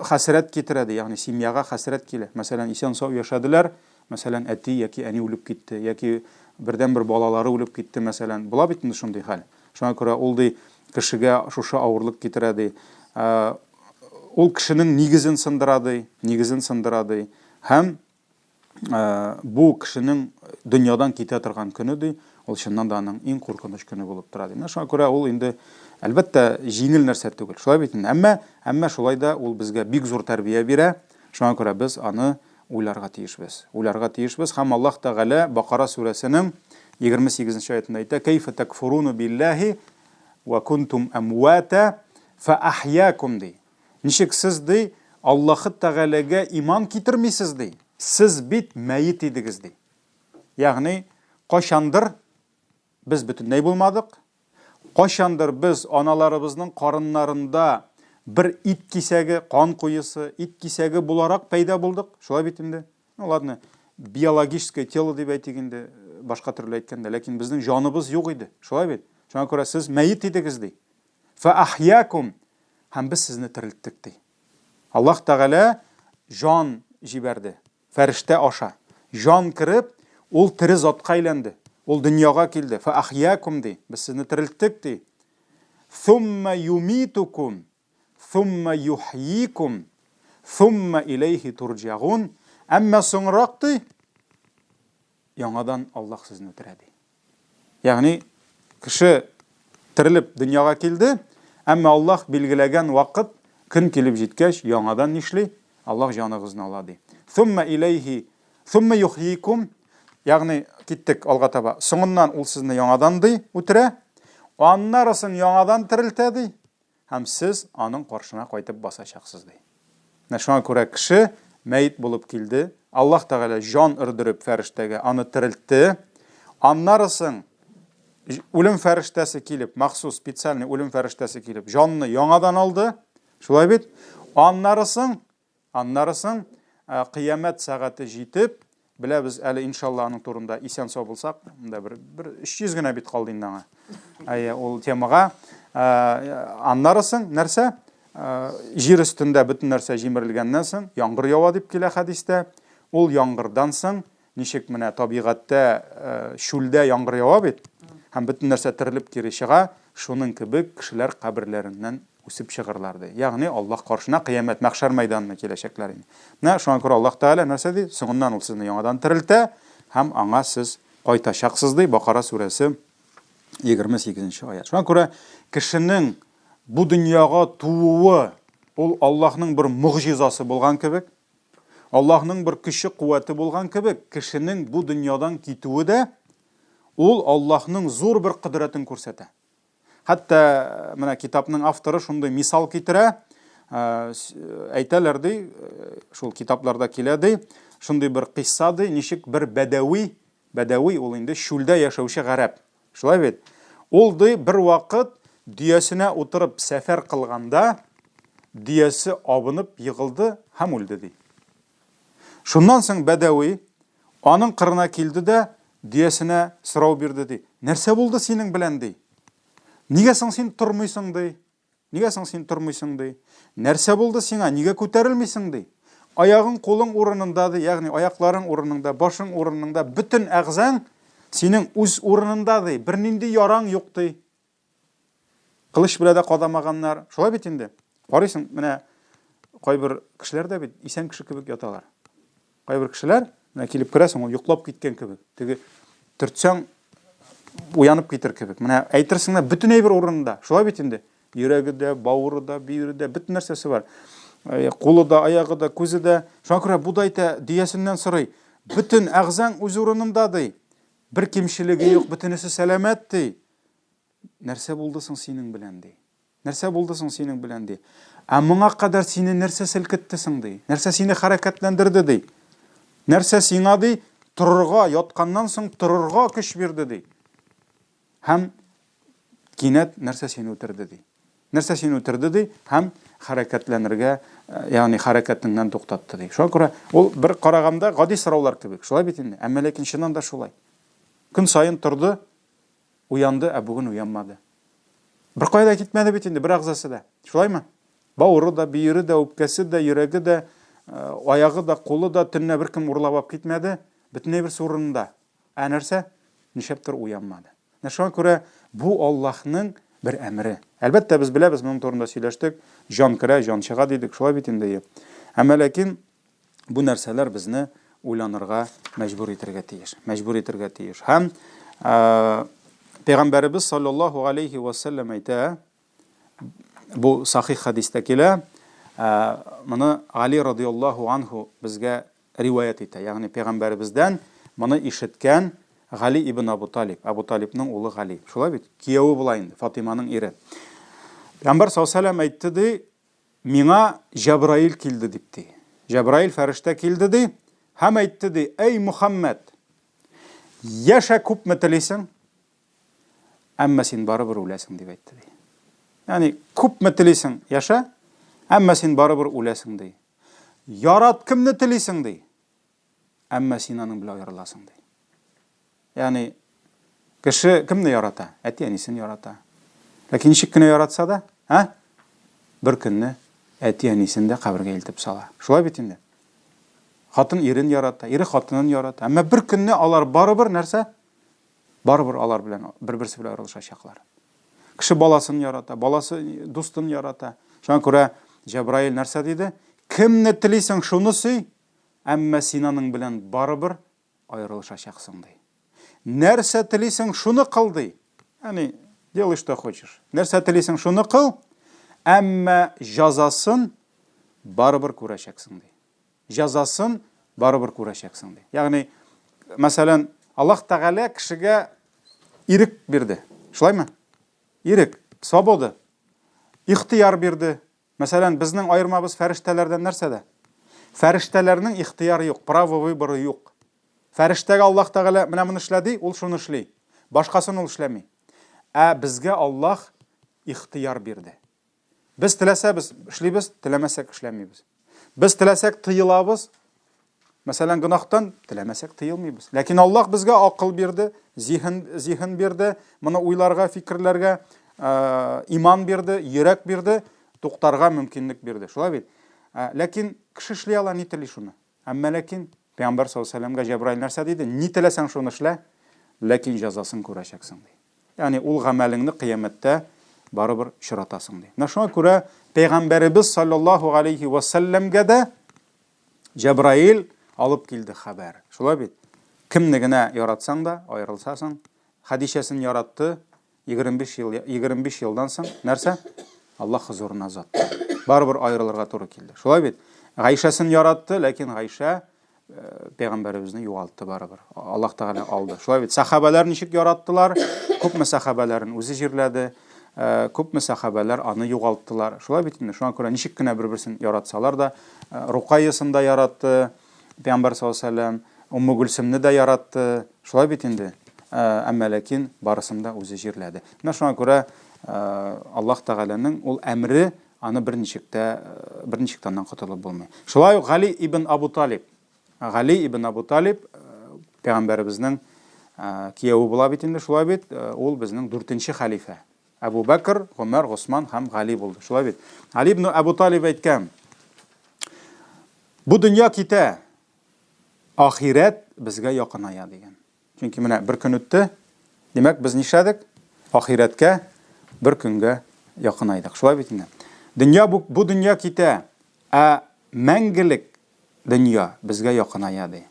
хәсрәт китерә, ди, ягъни семьяга хәсрәт килә. Мәсәлән, исән-сау яшәделәр, мәсәлән, әти яки әни үлеп китте, яки бердәнбер балалары үлеп китте, мәсәлән. Була бит инде шундый хәл. Шуңа күрә ул, ди, кешегә шушы авырлык китерә, ди. Ул кешенең нигезен сындыра, ди, нигезен сындыра, ди. Һәм бу кешенең дөньядан китә торган көне ди, ул чыннан да аның иң куркыныч көне булып тора ди. Менә шуңа күрә ул инде әлбәттә җиңел нәрсә түгел. Шулай бит инде. Әмма әмма шулай да ул безгә бик зур тәрбия бирә. Шуңа күрә без аны уйларга тиешбез. Уйларга тиешбез һәм Аллаһ Тәгалә Бакара сүрәсенең 28 нче аятында әйтә: "Кәйфә такфуруна биллаһи ва кунтум амвата фа ахьякум" ди. Ничек сез, ди, Аллаһы Тәгаләгә иман китермисез, ди? Сез бит мәет идегез, ди. Ягъни, кайчандыр без бөтенләй булмадык, кайчандыр без аналарыбызның карыннарында бер ит кисәге, кан коесы, ит кисәге буларак пәйда булдык, шулай бит инде? Ну ладно, биологическое тело дип әйтик инде, башка төрле әйткәндә, ләкин безнең җаныбыз юк иде, шулай бит? Шуңа күрә сез мәет идегез, ди. Фәәхьякум, һәм без сезне терелттек, ди. Аллаһ Тәгалә җан җибәрде, фәрештә аша. Җан кереп, ул тере затка әйләнде. Ул дөньяга килде. Фәәхьякум, ди. Без сезне терелттек, ди. Сумма юмитукум, сумма юхйикум, сумма иләйһи турҗагун. Әмма соңрак, ди, яңадан Аллаһ сезне үтерә, ди. Ягъни кеше терелеп дөньяга килде, әмма Аллаһ билгеләгән вакыт, көн килеп җиткәч, яңадан нишли? Аллаһ җаныгызны ала ди. Сумма иләйһи, сумма юхйикум, ягъни киттек алга таба. Соңыннан ул сезне яңадан ди, үтерә. Аннарысын яңадан терелтә ди. Һәм сез аның каршына кайтып басачаксыз, ди. Менә шуңа күрә кеше мәет булып килде, Аллаһ Тәгалә җан өрдереп фәрештәгә аны терелтте. Аннары соң үлем фәрештәсе килеп, махсус специальный үлем фәрештәсе килеп, җанны яңадан алды. Шулай бит? Аннары соң Аннары соң, кыямәт сәгате җитеп, беләбез әле, иншалла, аның турында исән-сау булсак, монда бер, бер 300 генә бит калды инде аңа. Әйе, ул темага. Аннары соң нәрсә? Җир өстендә бөтен нәрсә җимерелгәннән соң, яңгыр ява дип килә хәдистә. Ул яңгырдан соң, ничек менә табигатьтә чүлдә яңгыр ява бит, һәм бөтен нәрсә терелеп кире чыга, шуның кебек кешеләр каберләреннән үсеп чыгырлар, ди. Ягъни Аллаһ каршына кыямәт, мәхшәр мәйданына киләчәкләр инде. Менә шуңа күрә Аллаһ Тәгалә нәрсә ди? Соңыннан ул сезне яңадан терелтә һәм аңа сез кайтачаксыз, ди. Бакара сүрәсе 28 нче аят. Шуңа күрә кешенең бу дөньяга тууы ул Аллаһның бер могҗизасы булган кебек, Аллаһның бер көче, куәте булган кебек, кешенең бу дөньядан китүе дә ул Аллаһның зур бер кодрәтен күрсәтә. Хәтта э, менә китапның авторы шундый мисал китерә, э, әйтәләр ди, э, шул китапларда килә ди, шундый бер кыйсса ди, ничек бер бәдәви, бәдәви ул инде чүлдә яшәүче гарәп. Шулай бит? Ул ди бер вакыт дөясенә утырып сәфәр кылганда, дөясе абынып егылды һәм үлде ди. Шуннан соң бәдәви аның кырына килде дә, дөясенә сорау бирде, ди. Нәрсә булды синең белән, ди. Нигә соң син тормыйсың, ди. Нигә соң син тормыйсың, ди. Нәрсә булды сиңа, нигә күтәрелмисең, ди. Аягың, кулың урынында, ди, ягъни аякларың урынында, башың урынында, бөтен әгъзаң синең үз урынында, ди. Бернинди яраң юк, ди. Кылыч белә дә кадамаганнар. Шулай бит инде. Карыйсың, менә кайбер кешеләр дә бит исән кеше кебек яталар. Кайбер кешеләр, менә килеп керәсең, ул йоклап киткән кебек. Теге төртсәң, уянып китер кебек. Менә әйтерсең лә бөтен әйбер урынында. Шулай бит инде. Йөрәге дә, бавыры да, бөере дә, бөтен нәрсәсе бар. Кулы да, аягы да, күзе дә. Шуңа күрә бу да әйтә, дөясеннән сорый. Бөтен әгъзаң үз урынында, ди. Бер кимчелеге юк, бөтенесе сәламәт, ди. Нәрсә булды соң синең белән, ди. Нәрсә булды соң синең белән, ди. Ә моңа кадәр сине нәрсә селкетте соң, ди. Нәрсә сине хәрәкәтләндерде, ди. Нәрсә сиңа, ди, торырга, ятканнан соң торырга көч бирде, ди. Һәм кинәт нәрсә сине үтерде, ди. Нәрсә сине үтерде, ди, һәм хәрәкәтләнергә, э, ягъни хәрәкәтеңнән туктатты, ди. Шуңа күрә ул бер караганда гади сораулар кебек, шулай бит инде. Әмма ләкин чыннан да шулай. Көн саен торды, Уянды, ә бүген уянмады. Беркая да китмәде бит инде, бер әгъзасы да. Шулаймы? Бавыры да, бөере дә, үпкәсе дә, йөрәге дә, э, аягы да, кулы да төнлә беркем урлап алып китмәде. Бөтенләй берсе урынында. Ә нәрсә? Нишләптер уянмады. Менә шуңа күрә бу Аллаһның бер әмере. Әлбәттә, без беләбез, моның турында сөйләштек. Җан керә, җан чыга дидек, шулай бит инде. Әмма ләкин Бу нәрсәләр безне уйланырга мәҗбүр итәргә тиеш. Мәҗбүр итәргә тиеш. Һәм Пәйгамбәребез саллаллаһу алейхи ва саллям әйтә, бу сахих хәдистә килә, моны Али радияллаһу анху безгә риваять итә. Ягъни пәйгамбәребездән моны ишеткән Гали ибн Абу Талиб, Абу Талибның улы Гали. Шулай бит? Кияве була инде, Фатыйманың ире. Пәйгамбәр саллаллаһу алейһи ва саллям әйтте ди, Миңа Җәбраил килде, дип ди. Җәбраил фәрештә килде, ди, һәм әйтте, ди, Әй, Мөхәммәд! Яшә күпме телисең, әмма син барыбер үләсең, дип әйтте, ди. Ягъни, күпме телисең, яшә, әмма син барыбер үләсең, ди. Ярат кемне телисең, ди, әмма син аның белән аерыласың, ди. Ягъни кеше кемне ярата? Әти-әнисен ярата. Ләкин ничек кенә яратса да, ә? Бер көнне әти-әнисен дә кабергә илтеп сала. Шулай бит инде. Хатын ирен ярата, ире хатынын ярата. Әмма бер көнне алар барыбер нәрсә? Барыбер алар белән бер-берсе белән аерылышачаклар. Кеше баласын ярата, баласы дустын ярата. Шуңа күрә Җәбраил нәрсә диде? Кемне телисең, шуны сөй, әмма син аның белән барыбер аерылышачаксың, ди. Нәрсә телисең, шуны кыл, ди. Ягъни, делай, что хочешь. Нәрсә телисең, шуны кыл, әмма җазасын барыбер күрәчәксең, ди. Җазасын барыбер күрәчәксең, ди. Ягъни, мәсәлән, Аллаһ Тәгалә кешегә ирек бирде. Шулаймы? Ирек, свобода. Ихтыяр бирде. Мәсәлән, безнең аермабыз фәрештәләрдән нәрсәдә? Фәрештәләрнең ихтыяры юк, право выбора юк. Фәрештәгә Аллаһ Тәгалә менә моны эшлә ди, ул шуны эшли. Башкасын ул эшләми. Ә безгә Аллаһ ихтыяр бирде. Без теләсәбез эшлибез, теләмәсәк эшләмибез. Без теләсәк тыелабыз, Мәсәлән, гөнаһтан теләмәсәк тыелмыйбыз. Ләкин Аллаһ безгә акыл бирде, зиһен, зиһен бирде, моны уйларга, фикерләргә, э, иман бирде, йөрәк бирде, туктарга мөмкинлек бирде. Шулай бит? Э, ләкин кеше эшли ала ни тели шуны. Әмма ләкин Пәйгамбәр саллаллаһу алейһи вәсәлләмгә Җәбраил нәрсә диде? Ни теләсәң шуны эшлә, ләкин җәзасын күрәчәксең ди. Ягъни ул гамәлеңне кыямәттә барыбер очратасың ди. Менә шуңа күрә Пәйгамбәребез саллаллаһу алейһи вәсәлләмгә дә Җәбраил алып килде хәбәр. Шулай бит? Кемне генә яратсаң да, аерылсасың. Хәдичәсен яратты, 25 ел, 25 елдан соң нәрсә? Аллаһ хозурына озатты. Барыбер аерылырга туры килде. Шулай бит? Гайшәсен яратты, ләкин Гайшә э, пәйгамбәребезне югалтты барыбер. Аллаһ Тәгалә алды. Шулай бит? Сахабәләр ничек яраттылар? Күпме сахабәләрен үзе җирләде. Э, күпме сахабәләр аны югалттылар. Шулай бит инде. Шуңа күрә ничек кенә бер-берсен яратсалар да, э, Рукайясын да яратты Пәйгамбәр саллаллаһу алейһи вәсәлләм, Умму Гөлсемне дә яратты. Шулай бит инде. Э, әмма ләкин барысын да үзе җирләде. Менә шуңа күрә Аллаһ Тәгаләнең ул әмре аны берничек тә берничек тә аннан котылып булмый. Шулай ук Гали ибн Абу Талиб. Гали ибн Абу Талиб пәйгамбәребезнең кияве була бит инде, шулай бит? Ул безнең дүртенче хәлифә. Әбу Бәкр, Гомәр, Госман һәм Гали булды. Шулай бит? Гали ибн Абу Талиб әйткән: Бу дөнья китә, ахирәт безгә якыная дигән. Чөнки менә бер көн үтте, димәк, без нишләдек? Ахирәткә бер көнгә якынайдык. Шулай бит инде. Дөнья бу, бу дөнья китә, ә мәңгелек дөнья безгә якыная ди.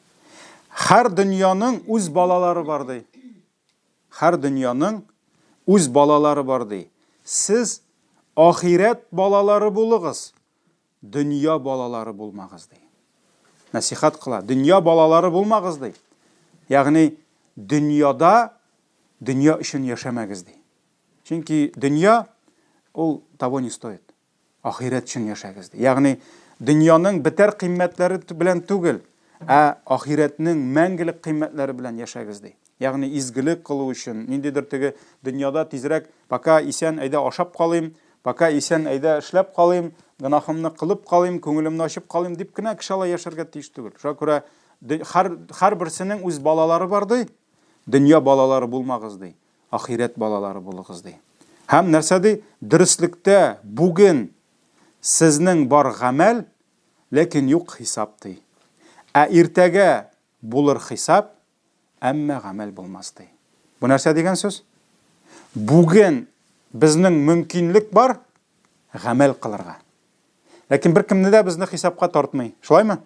Һәр дөньяның үз балалары бар ди. Һәр дөньяның үз балалары бар ди. Сез Ахирәт балалары булыгыз, дөнья балалары булмагыз, ди. Нәсихәт кыла, дөнья балалары булмагыз, ди. Ягъни дөньяда дөнья өчен яшәмәгез, ди. Чөнки дөнья ул того не стоит. Ахирәт өчен яшәгез, ди. Ягъни дөньяның бетәр кыйммәтләре белән түгел, ә ахирәтнең мәңгелек кыйммәтләре белән яшәгез, ди. Ягъни изгелек кылу өчен, ниндидер теге дөньяда тизрәк пока исән, әйдә ашап калыйм, пока исән, әйдә эшләп калыйм, гөнаһымны кылып калыйм, күңелемне ачып калыйм дип кенә кеше алай яшәргә тиеш түгел. Шуңа күрә һәр һәрберсенең үз балалары бар ди. Дөнья балалары булмагыз ди. Ахирәт балалары булыгыз ди. Һәм нәрсә ди? Дөреслектә бүген сезнең бар гамәл, ләкин юк хисап ди. Ә иртәгә булыр хисап, әмма гамәл булмас ди. Бу нәрсә дигән сүз? Бүген безнең мөмкинлек бар гамәл кылырга. Ләкин беркемне дә безне хисапка тартмый. Шулаймы?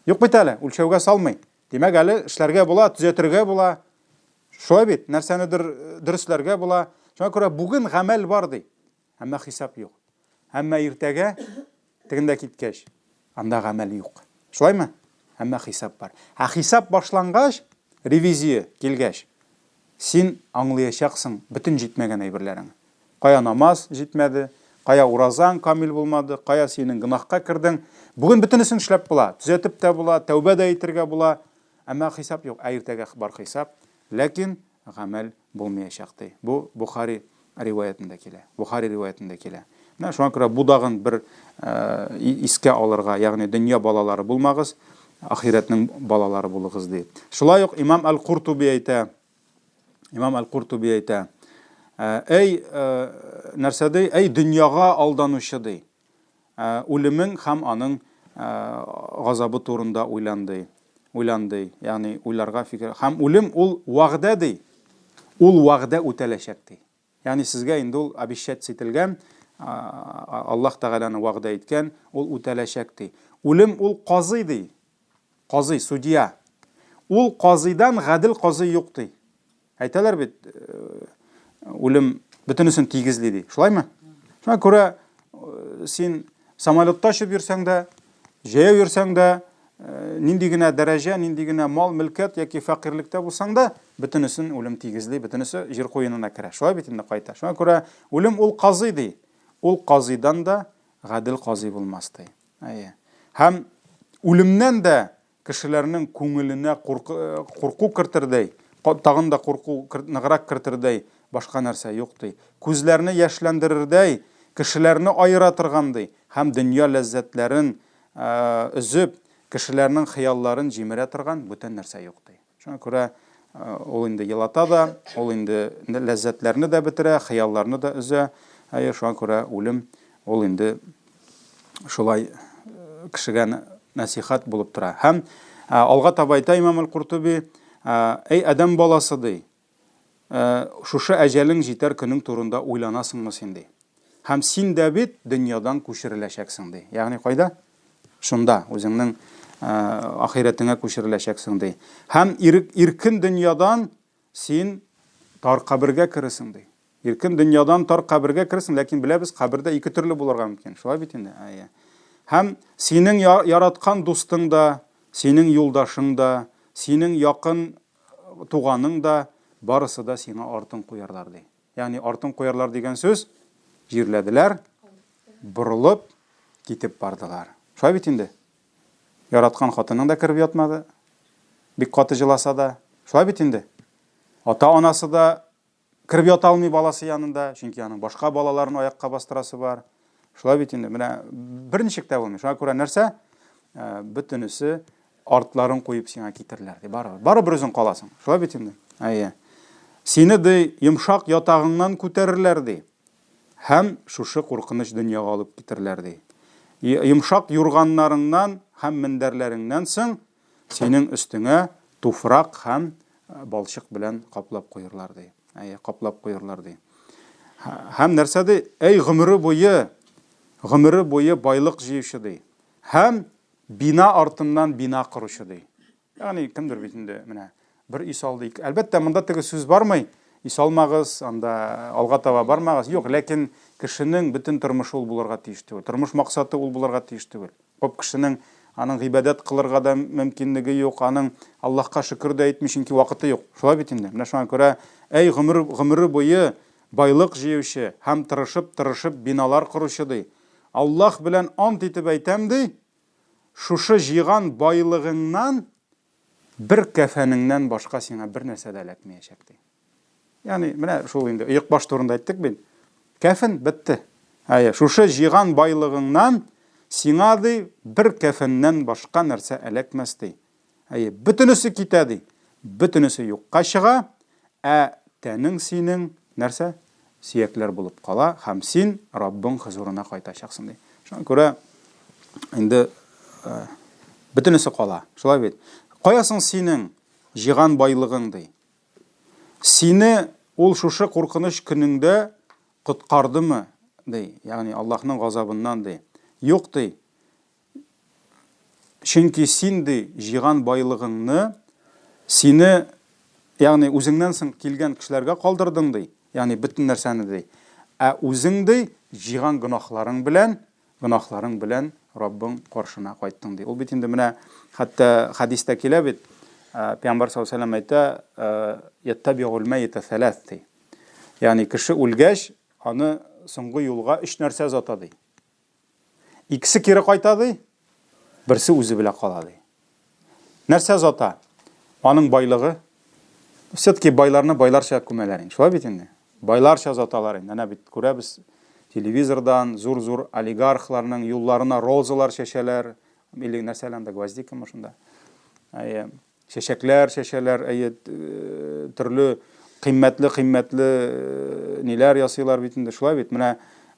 Юк бит әле, үлчәүгә салмый. Димәк, әле эшләргә була, төзәтергә була. Шулай бит, нәрсәнедер дөресләргә була. Шуңа күрә бүген гамәл бар ди. Әмма хисап юк. Әмма иртәгә тегендә киткәч, анда гамәл юк. Шулаймы? Әмма хисап бар. Ә хисап башлангач, ревизия килгәч, син аңлыячаксың бөтен җитмәгән әйберләрең. Кая намаз җитмәде, кая уразаң камил булмады, кая синең гөнаһка кердең. Бүген бөтенесен эшләп була, төзәтеп тә була, тәүбә дә итергә була. Әмма хисап юк. Ә иртәгә бар хисап. Ләкин гамәл булмыячак, ди. Бу Бохари риваятендә килә. Бохари риваятендә килә. Менә шуңа күрә бу дагын бер искә алырга, ягъни дөнья балалары булмагыз, ахирәтнең балалары булыгыз, ди. Шулай ук имам Әл-Куртуби әйтә, имам Әл-Куртуби әйтә, әй, нәрсә ди? Әй дөньяга алданучы, ди. Үлемең һәм аның газабы турында уйлан, ди. Уйлан, ди. Ягъни уйларга фикер. Һәм үлем ул вәгъдә, ди. Ул вәгъдә үтәләчәк, ди. Ягъни сезгә инде ул обещать ителгән, Аллаһ Тәгаләне вәгъдә иткән, ул үтәләчәк, ди. Үлем ул казый, ди. Казый, судья. Ул казыйдан гадел казый юк, ди. Әйтәләр бит, үлем бөтенесен тигезли ди. Шулаймы? Шуңа күрә син самолетта очып йөрсәң дә, җәяү йөрсәң дә, нинди генә дәрәҗә, нинди генә мал, мөлкәт яки фәкыйрьлектә булсаң да, бөтенесен үлем тигезли, бөтенесе җир куенына керә. Шулай бит инде кайта. Шуңа күрә үлем ул казый ди. Ул казыйдан да гадел казый булмас ди. Әйе. Һәм үлемнән дә кешеләрнең күңеленә курку кертердәй, тагын да курку ныграк кертердәй башка нәрсә юк, ди. Күзләрне яшьләндерердәй, кешеләрне аера торган, ди, һәм дөнья ләззәтләрен өзеп, кешеләрнең хыялларын җимерә торган бүтән нәрсә юк, ди. Шуңа күрә ул инде елата да, ул инде ләззәтләрне дә бетерә, хыялларны да өзә. Әйе, шуңа күрә үлем ул инде шулай кешегә нәсихәт булып тора. Һәм алга таба әйтә имам Аль-Куртуби, әй адәм баласы ди, шушы әҗәлең җитәр көнең турында уйланасыңмы син ди. Һәм син дә бит дөньядан күчереләчәксең ди. Ягъни кайда? Шунда, үзеңнең ахирәтеңә күчереләчәксең ди. Һәм иркен дөньядан син тар кабергә керерсең ди. Иркен дөньядан тар кабергә керерсең, ләкин беләбез, кабердә ике төрле булырга мөмкин. Шулай бит инде? Әйе. Һәм синең яраткан дустың да, синең юлдашың да, синең якын туганың да, барысы да сиңа артын куярлар ди. Ягъни артын куярлар дигән сүз, җирләделәр, борылып китеп бардылар. Шулай бит инде? Яраткан хатының да кереп ятмады, бик каты җыласа да. Шулай бит инде? Ата-анасы да кереп ята алмый баласы янында, чөнки аның башка балаларын аякка бастырасы бар. Шулай бит инде, менә берничек тә булмый. Шуңа күрә нәрсә? Э, бөтенесе артларын куеп сиңа китерләр ди. Барыбер, барыбер үзең каласың. Шулай бит инде? Әйе. Сине ди йомшак ятагыңнан күтәрерләр ди. Һәм шушы куркыныч дөньяга алып китерләр ди. Йомшак юрганнарыңнан һәм мендәрләреңнән соң синең өстеңә туфрак һәм э, балчык белән каплап куерлар ди. Әйе, каплап куерлар ди. Һәм нәрсә ди? Әй гомере буе, гомере буе байлык җыючы ди. Һәм бина артыннан бина коручы ди. Ягъни кемдер бит инде менә бер өй салды. Әлбәттә, монда теге сүз бармый. ис алмагыз, анда алга таба бармагыз. Юк, ләкин кешенең бөтен тормышы ул булырга тиеш түгел. Тормыш максаты ул булырга тиеш түгел. Күп кешенең аның гыйбадәт кылырга да мөмкинлеге юк, аның Аллаһка шөкер дә итми, чөнки вакыты юк. Шулай бит инде. Менә шуңа күрә, әй гомер, гомере буе байлык җыючы һәм тырышып-тырышып биналар коручы, ди. Аллаһ белән ант итеп әйтәм, ди, шушы җыйган байлыгыңнан бер кәфәнеңнән башка сиңа бер нәрсә дә эләкмәячәк, ди. Ягъни менә шул инде оекбаш турында әйттек бит. Кәфен бетте. Әйе, шушы җыйган байлыгыңнан сиңа ди бер кәфеннән башка нәрсә эләкмәс ди. Әйе, бөтенесе китә ди. Бөтенесе юкка чыга, ә тәнең синең нәрсә? Сөякләр булып кала һәм син Раббың хозурына кайтачаксың ди. Шуңа күрә инде э, бөтенесе кала. Шулай бит. Кая соң синең җыйган байлыгың ди? Сине ул шушы куркыныч көнеңдә коткардымы ди? Ягъни Аллаһның газабыннан ди. Юк ди. Чөнки син, ди, җыйган байлыгыңны сине, ягъни үзеңнән соң килгән кешеләргә калдырдың, ди, ягъни бөтен нәрсәне, ди. Ә үзең, ди, җыйган гөнаһларың белән, гөнаһларың белән Раббың каршына кайттың, ди. Ул бит инде менә хәтта хәдистә килә бит, Пәйгамбәр саллаллаһу алейһи ва сәлләм әйтә, Яттабигул мәйта сәләс, ди. Ягъни кеше үлгәч, аны соңгы юлга өч нәрсә озата, ди. Икесе кире кайта ди, берсе үзе белә кала ди. Нәрсә озата? Аның байлыгы. Все-таки байларны байларча күмәләр инде. Шулай бит инде. Байларча озаталар инде. Әнә бит күрәбез телевизордан зур-зур олигархларның юлларына розалар чәчәләр. Или нәрсә анда гвоздикамы шунда. Әйе. Чәчәкләр чәчәләр, әйе, төрле кыйммәтле-кыйммәтле ниләр ясыйлар бит инде, шулай бит. Менә,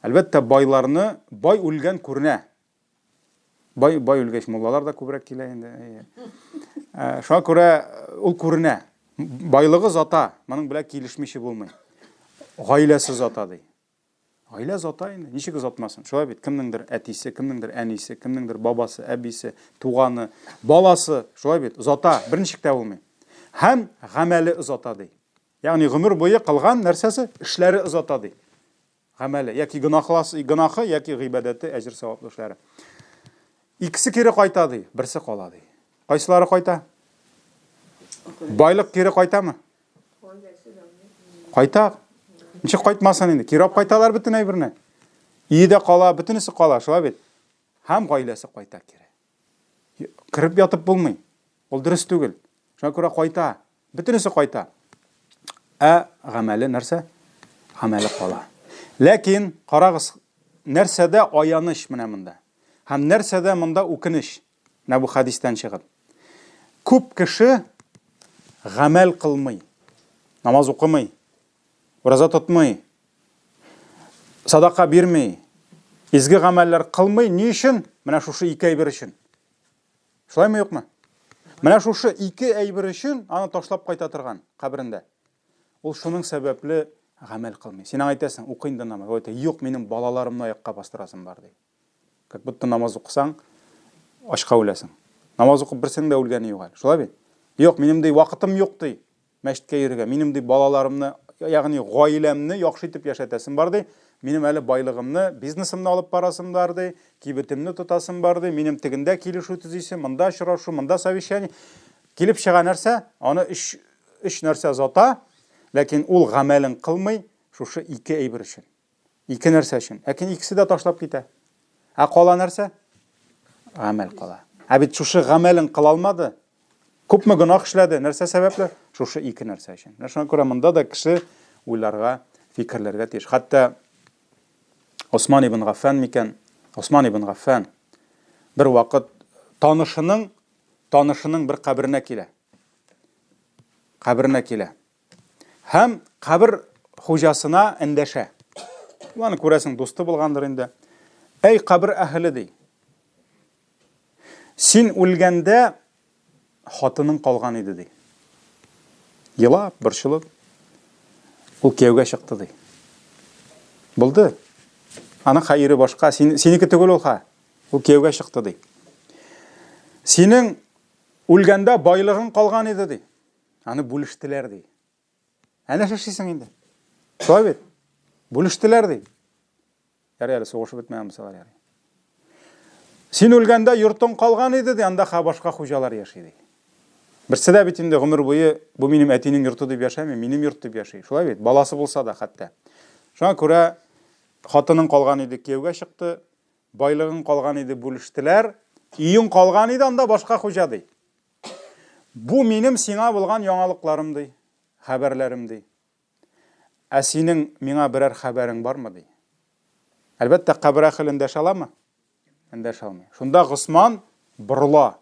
әлбәттә, байларны, бай үлгән күренә. Бай, бай үлгәч, муллалар да күбрәк килә инде. Әйе. Шуңа күрә ул күренә. Байлыгы зата, моның белән килешмичә булмый. Гаиләсе зата ди. Гаилә озата инде, ничек озатмасын? Шулай бит, кемнеңдер әтисе, кемнеңдер әнисе, кемнеңдер бабасы, әбисе, туганы, баласы, шулай бит, озата, берничек тә булмый. Һәм гамәле озата ди. Ягъни гомер буе кылган нәрсәсе, эшләре озата ди. Гамәле, яки гөнаһласы, гөнаһы, яки гыйбадәте, әҗер саваплы эшләре. Икесе кире кайта ди, берсе кала ди. Кайсылары кайта? Байлык кире кайтамы? Кайта. Ничек кайтмасын инде? Кире алып кайталар бөтен әйберне. Өе дә кала, бөтенесе кала, шулай бит. Һәм гаиләсе кайта кире. Кереп ятып булмый. Ул дөрес түгел. Шуңа күрә кайта. Бөтенесе кайта. Ә гамәле нәрсә? Гамәле кала. Ләкин карагыз, нәрсәдә аяныч менә монда? Һәм нәрсәдә монда үкенеч? Менә бу хәдистән чыгып. Күп кеше гамәл кылмый, намаз укымый, ураза тотмый, садака бирми, изге гамәлләр кылмый. Ни өчен? Менә шушы ике әйбер өчен. Шулаймы, юкмы? Менә шушы ике әйбер өчен аны ташлап кайта торган каберендә. Ул шуның сәбәпле гамәл кылмый. Син аңа әйтәсең, укы инде намаз. Ул әйтә, юк, минем балаларымны аякка бастырасым бар, ди. Как будто намаз укысаң, ачка үләсең. Намаз укып берсенең дә үлгәне юк әле. Шулай бит? Юк, минем ди вакытым юк ди. Мәчеткә йөрергә. Минем ди балаларымны, ягъни гаиләмне яхшы итеп яшәтәсем бар ди. Минем әле байлыгымны, бизнесымны алып барасым бар ди, кибетемне тотасым бар ди. Минем тегендә килешү төзисе, монда очрашу, монда совещание. Килеп чыга нәрсә? Аны өч өч нәрсә озата, ләкин ул гамәлен кылмый шушы ике әйбер өчен. Ике нәрсә өчен. Ләкин икесе дә ташлап китә. Ә кала нәрсә? Гамәл кала. Ә бит шушы гамәлен кыла алмады. Күпме гөнаһ эшләде, нәрсә сәбәпле? Шушы ике нәрсә өчен. Менә шуңа күрә монда да кеше уйларга, фикерләргә тиеш. Хәтта Осман ибн Гаффан микән? Осман ибн Гаффан бер вакыт танышының танышының бер каберенә килә. Каберенә килә. Һәм кабер хуҗасына эндәшә. Ул аны күрәсең, дусты булгандыр инде. Әй, кабер әһеле ди. Син үлгәндә хатының калган иде ди. Елап, борчылып. Ул кияүгә чыкты ди. Булды. Аның хәере башка, син, синеке түгел ул ха. Ул кияүгә чыкты ди. Синең үлгәндә байлыгың калган иде ди. Аны бүлештеләр, ди. Ә нәрсә эшлисең инде? Шулай бит? Бүлештеләр ди. Ярый әле сугышып бетмәгән булсалар ярый. Син үлгәндә йортың калган иде ди, анда башка хуҗалар яши ди. Берсе дә бит инде гомер буе бу минем әтинең йорты дип яшәми, минем йорт дип яши. Шулай бит? Баласы булса да хәтта. Шуңа күрә хатының калган иде, кияүгә чыкты, байлыгың калган иде, бүлештеләр, өең калган иде, анда башка хуҗа ди. Бу минем сиңа булган яңалыкларым ди, хәбәрләрем ди. Ә синең миңа берәр хәбәрең бармы? ди. Әлбәттә, кабер әхеле эндәшә аламы? Эндәшә алмый. Шунда Госман борыла,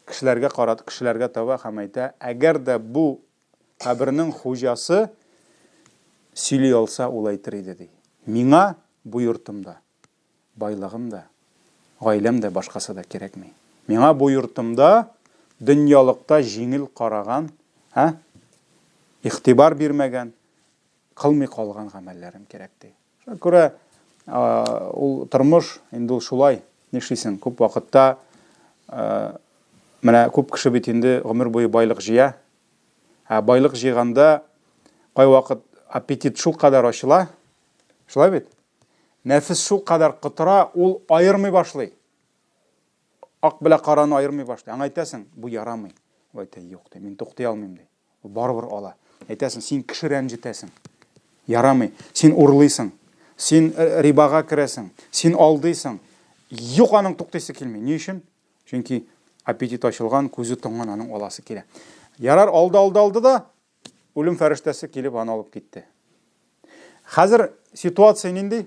кешеләргә карат, кешеләргә таба һәм әйтә, әгәр дә бу кабернең хуҗасы сөйли алса, ул әйтер иде, ди. Миңа бу йортымда Байлыгым да, гаиләм дә, башкасы да кирәкми. Миңа бу йортымда дөньялыкта җиңел караган, ә? Игътибар бирмәгән, кылмый калган гамәлләрем кирәк, ди. Шуңа күрә ул тормыш инде ул шулай, нишлисең, күп вакытта менә күп кеше бит инде гомер буе байлык җыя. Ә байлык җыйганда кайвакыт аппетит шулкадәр ачыла, шулай бит? Нәфес шулкадәр котыра, ул аермый башлый. Ак белә караны аермый башлый. Аңа әйтәсең, бу ярамый. Ул әйтә, юк, ди, мин туктый алмыйм, ди. Ул барыбер ала. Әйтәсең, син кеше рәнҗетәсең. Ярамый. Син урлыйсың. Син э, рибага керәсең. Син алдыйсың. Юк, аның туктыйсы килми. Ни өчен? Чөнки аппетит ачылган, күзе тонган, аның аласы килә. Ярар, алды, алды, алды да, Үлем фәрештәсе килеп аны алып китте. Хәзер ситуация нинди?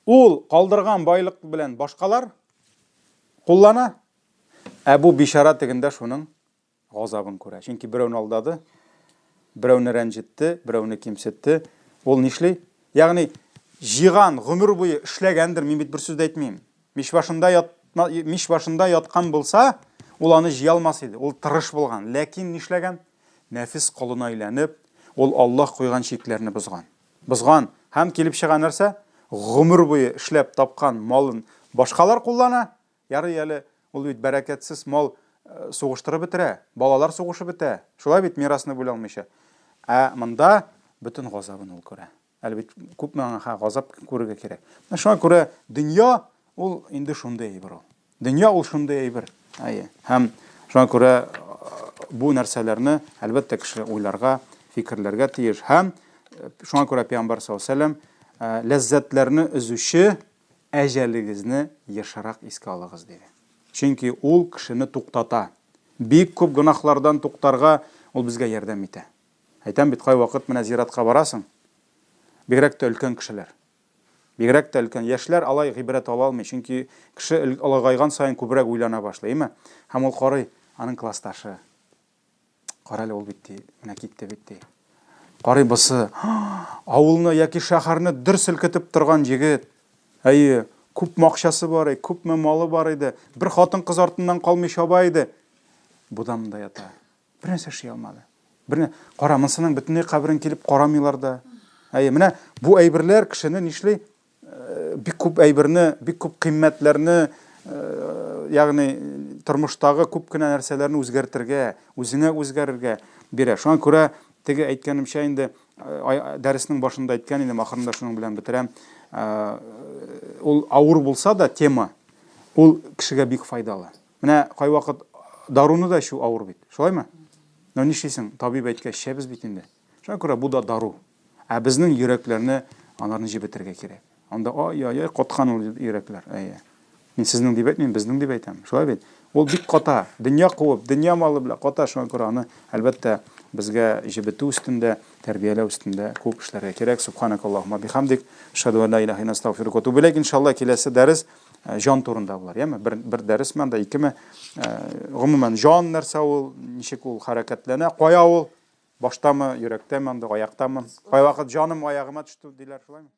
Ул калдырган байлык белән башкалар куллана, ә бу бичара тегендә шуның газабын күрә. Чөнки берәүне алдады, берәүне рәнҗетте, берәүне кимсетте. Ул нишли? Ягъни җыйган гомер буе эшләгәндер, мин бит бер сүз дә әйтмим. Мич башында ят, мич башында яткан булса, ул аны җыя алмас иде. Ул тырыш булган. Ләкин нишләгән? Нәфес колына әйләнеп, ул Аллаһ куйган чикләрне бозган. Бозган. Һәм килеп чыга нәрсә? Гомер буе эшләп тапкан малын башкалар куллана. Ярый әле, ул бит бәрәкәтсез мал э, сугыштырып бетерә. Балалар сугышып бетә. Шулай бит мирасны бүлә алмыйча. Ә монда бөтен газабын ул күрә. Әле бит күпме аңа газап күрергә кирәк. Менә шуңа күрә дөнья ул инде шундый әйбер ул. Дөнья ул шундый әйбер. Әйе. Һәм шуңа күрә бу нәрсәләрне әлбәттә кеше уйларга, фикерләргә тиеш. Һәм шуңа күрә пәйгамбәр саллаллаһу алейһи вәсәлләм ләззәтләрне өзүче әҗәлегезне ешрак искә алыгыз диде. Чөнки ул кешене туктата. Бик күп гөнаһлардан туктарга ул безгә ярдәм итә. Әйтәм бит, кайвакыт менә зиратка барасың, бигрәк тә өлкән кешеләр. Бигрәк тә өлкән яшьләр алай гыйбрәт ала алмый, чөнки кеше олыгайган саен күбрәк уйлана башлый, әйме? Һәм ул карый, аның классташы. Кара әле, ул бит ди, менә китте бит ди. Карый бусы, авылны яки шәһәрне дер селкетеп торган егет. Әйе, күпме акчасы бар иде, күпме малы бар иде. Бер хатын-кыз артыннан калмый чаба иде. Бу да монда ята. Бер нәрсә эшли алмады. Бер кара, монсының бөтенләй каберен килеп карамыйлар да. Әйе, менә бу әйберләр кешене нишли? Э, бик күп әйберне, бик күп кыйммәтләрне, э, ягъни тормыштагы күп кенә нәрсәләрне үзгәртергә, үзеңә үзгәрергә бирә. Шуңа күрә теге әйткәнемчә инде э, дәреснең башында әйткән идем, ахырында шуның белән бетерәм. Ул авыр булса да тема, ул кешегә бик файдалы. Менә кайвакыт даруны да эчү авыр бит. Шулаймы? Но нишлисең, табиб әйткәч, эчәбез бит инде. Шуңа күрә бу да дару. Ә безнең йөрәкләрне аларны җебетергә кирәк. Анда ай-яй-яй каткан ул йөрәкләр. Әйе. Мин сезнең дип әйтмим, безнең дип әйтәм. Шулай бит? Ул бик ката. Дөнья куып, дөнья малы белән ката. Шуңа күрә аны, әлбәттә, безгә җебетү өстендә, тәрбияләү өстендә күп эшләргә кирәк. Субханакаллаһумма бихамдик, ашһаду ан ла илаһа илля астагфирука ва атубу иләйк. Иншалла, киләсе дәрес Э, җан турында булыр, яме? Бер, бер дәресме анда, икеме? Э, гомумән, җан нәрсә ул, ничек ул хәрәкәтләнә, кая ул? Баштамы, йөрәктәме анда, аяктамы? Кайвакыт җаным аягыма төште диләр, шулаймы?